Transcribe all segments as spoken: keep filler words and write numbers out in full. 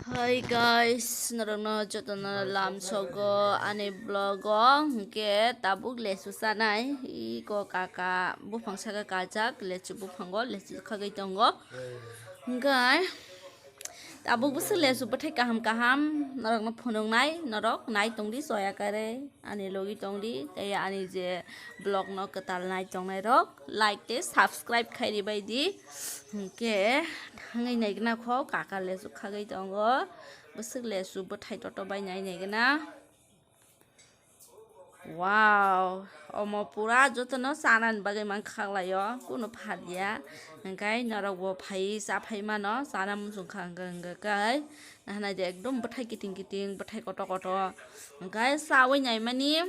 Hi guys, norokno jotono lamsogo ani vlog o, hwnkhe tabuk lesu chanai, iko kaka buphang saka kajak, lesu buphango lesu khagwi tongo. Hwnkhe tabuk bwswk lesu bwthai kaham kaham norokno phunuknai, norok nai tongdi soya kare. Ani logi tongdi, tei ani je vlog no kwtal nai tongnai rok, like tei subscribe khairi baidi. Hwnkhe thangwi naigwna kho, kaka lesu khagwi tongo, bwswk lesu bwthai toto bai nai naigwna. Wow, omo pura jotono chanani bagwi man khaklaio, kunu phatya. Hwnkhe norokbo phai cha phai mano, chana muchung kha hwnkhe hwnkhe kai. Nahanai de ekdom bwthai kiting kiting, bwthai kotor kotor. Hwnkhe chawi naimani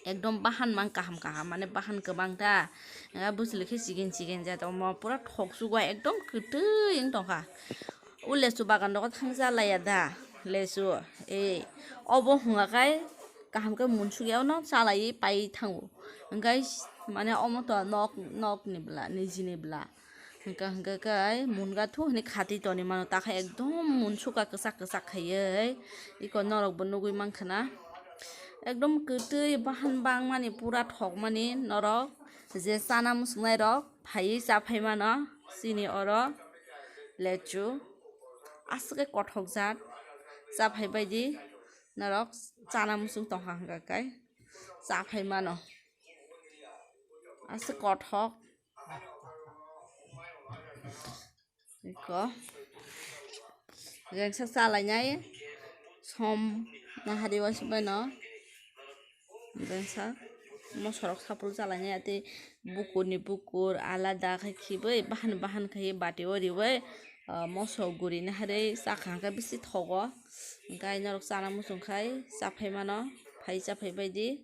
ekdom bahan mang kaham kaham, mane bahan kwbang ta. Hwnkhe bwswlwi khe chigen chigen jat omo pura thok chugo ekdom kwtwi wng tongkha. O lesu bagan rogo thangsa laiya da lesu. Ei obo hwnga khai kaham khe munsuk ya no chalaiwi pai thango. Hwnkhe mane omo to nok, nok ni bwla, niji ni bwla. Hwnkha hwnkha khe munga thu hwnwi khatwi toni mano, takhe ekdom munsukha kwchak kwchak khaiwi. Iko norokbo nugwi mankha na. Ekdom kwtwi bahan bangmani pura thokmani norok je chana muchungnai rok phaiwi cha phai mano chini oro lechu. Aswk khe kothok jat cha phai baidi norok chana muchung tongkha hwnkha khe cha phai mano. Aswk kothok. Iko. Rengsa chalainai som nahari waisubeno. Rengsa mosorok sapul chalainai ati bukur ni bukur alada khai khibai bahan bahan khai bati o ribai, ah, moso guri nahari chakha hwnkhe bisi thogo. Hwnkhe norok chana muchung khai chaphai mano, phai chaphai baidi.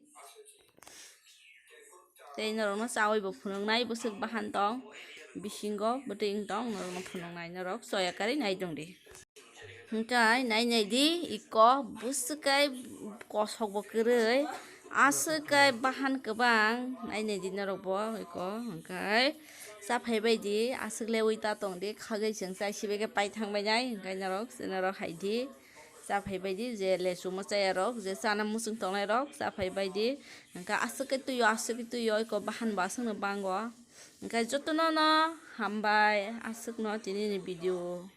Tei norokno chawi bo phunuknai bwswk bahan tong, bisingo bwtwi wng tong, norokno phunuknai, norok soya karwi nai tongdi. Hwnkhe nai nai di iko bwswk kai kosok bo kwrwi, aswk kai bahan kwbang nai nai di norok bo iko. Hwnkhe chaphai bai di, aswk lewi ta tong di, khagwi chwng chai sibai khe pai thang bai nai, hwnkhe norok, norok hai di. Chaphai bai di je lesu mwchaya rok, je chana muchung tongnai rok chaphai bai di. Hwnkhe aswk khe twi o, aswk khe twi o, iko bahan bo aswk no bango. Hwnkhe jotono no hambai aswk no tini ni video.